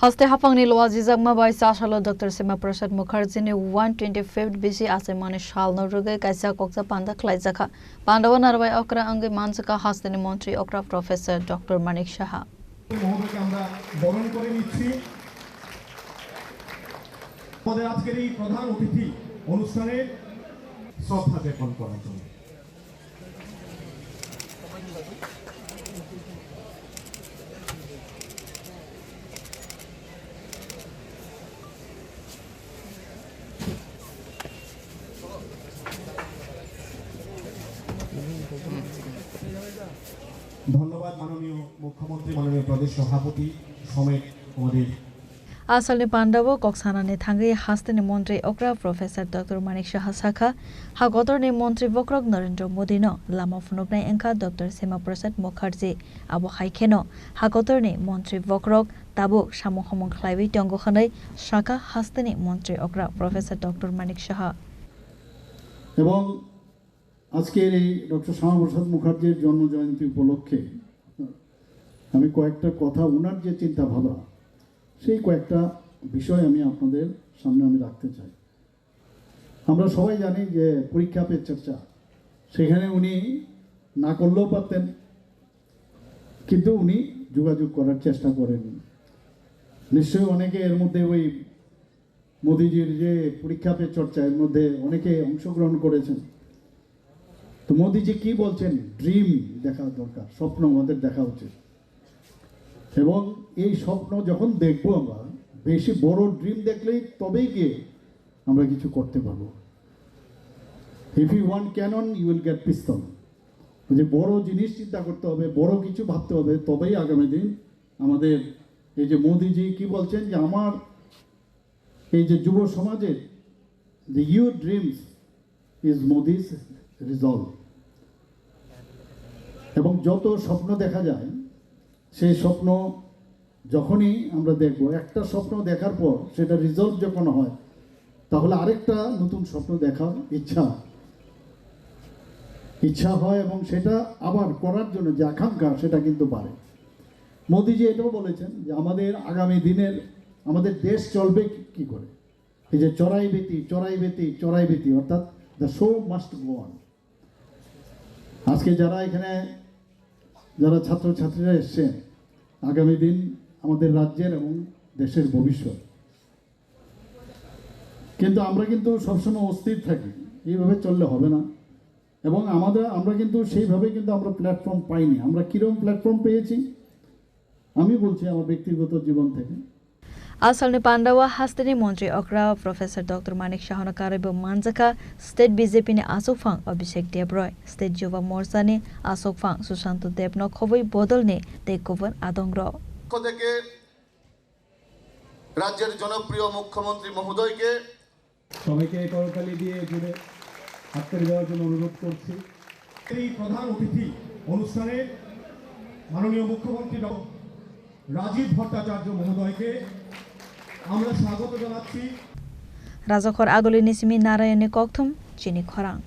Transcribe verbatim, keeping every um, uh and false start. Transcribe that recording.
Haste haphangni loa jijakma bai chasalo Doctor Shyama Prasad Mukherjee ni one twenty-fifth bisi achaimani salno rwgwi kaisa koksa panda khlaijakha. Pandao narwai okra wngwi manjakha hasteni montri okra Professor Doctor Manik Saha. মহোদয়কে আমরা বরণ করে নিচ্ছি। আমাদের আজকের এই প্রধান অতিথি অনুষ্ঠানে শ্রদ্ধা জ্ঞাপন করার জন্য। ধন্যবাদ মাননীয় মুখ্যমন্ত্রী, মাননীয় প্রদেশ সভাপতি সমেত আমাদের Asalni pandao kok sanani thangwi hasteni montri okra Professor Doctor Manik Saha sakha, ha kotorni montri bokrok Narendra Modi no lama phunuknai wngkha Doctor Shyama Prasad Mukherjee. Abo hai kheno ha kotorni montri bokrok tabuk samung humung khlaiwi tongo hwnwi sakha hasteni montri okra Professor Doctor Manik Saha. এবং আজকের এই ডক্টর শ্যামাপ্রসাদ মুখার্জির জন্ম জয়ন্তী উপলক্ষে আমি কয়েকটা কথা, ওনার যে চিন্তা ভাবনা, সেই কয়েকটা বিষয় আমি আপনাদের সামনে আমি রাখতে চাই। আমরা সবাই জানি যে পরীক্ষা পে চর্চা, সেখানে উনি না করলেও পারতেন, কিন্তু উনি যোগাযোগ করার চেষ্টা করেননি। নিশ্চয়ই অনেকে এর মধ্যে ওই মোদিজির যে পরীক্ষা পে চর্চা, এর মধ্যে অনেকে অংশগ্রহণ করেছেন। তো মোদিজি কি বলছেন? ড্রিম দেখা দরকার, স্বপ্ন আমাদের দেখা উচিত। এবং এই স্বপ্ন যখন দেখবো আমরা, বেশি বড় ড্রিম দেখলেই তবেই গিয়ে আমরা কিছু করতে পারবো। If you want cannon, you will get pistol। যে বড় জিনিস চিন্তা করতে হবে, বড় কিছু ভাবতে হবে, তবেই আগামী দিন আমাদের এই যে মোদিজি কি বলছেন যে আমার এই যে যুব সমাজের যে youth dreams is Modi's resolve। এবং যত স্বপ্ন দেখা যায়, সেই স্বপ্ন যখনই আমরা দেখব, একটা স্বপ্ন দেখার পর সেটা রিজলভ যখন হয়, তাহলে আরেকটা নতুন স্বপ্ন দেখার ইচ্ছা, ইচ্ছা হয় এবং সেটা আবার করার জন্য যে আকাঙ্ক্ষা, সেটা কিন্তু বাড়ে। মোদিজি এটাও বলেছেন যে আমাদের আগামী দিনের, আমাদের দেশ চলবে কি, কি করে? এই যে চড়াই বেতি, চড়াই বেতি, চড়াই বেতি, অর্থাৎ the show must go on। আজকে যারা এখানে, যারা ছাত্রছাত্রীরা এসছেন, আগামী দিন আমাদের রাজ্যের এবং দেশের ভবিষ্যৎ। কিন্তু আমরা কিন্তু সবসময় অস্থির থাকি, এইভাবে চললে হবে না। এবং আমাদের, আমরা কিন্তু সেইভাবে কিন্তু আমরা প্ল্যাটফর্ম পাইনি। আমরা কীরকম প্ল্যাটফর্ম পেয়েছি? আমি বলছি আমার ব্যক্তিগত জীবন থেকে। Asalni pandao hasteni montri okra Professor Doctor Manik Saha no karwi bo manjakha State B J P ni achukphang Abhishek Debroy, State Yuva Morcha ni achukphang Sushanta Deb no khobwi bodol ni tei kubun adong rok. পক্ষ থেকে রাজ্যের জনপ্রিয় মুখ্যমন্ত্রী মহোদয়কে সবাইকে করতালি দিয়ে জুড়ে হাততালি দেওয়ার জন্য অনুরোধ করছি। এই প্রধান অতিথি অনুষ্ঠানে মাননীয় মুখ্যমন্ত্রী ডক্টর রাজীব ভট্টাচার্য মহোদয়কে আমরা স্বাগত জানাচ্ছি। Rajakhor Aguli ni simi Narayan ni kokthum chini khorang.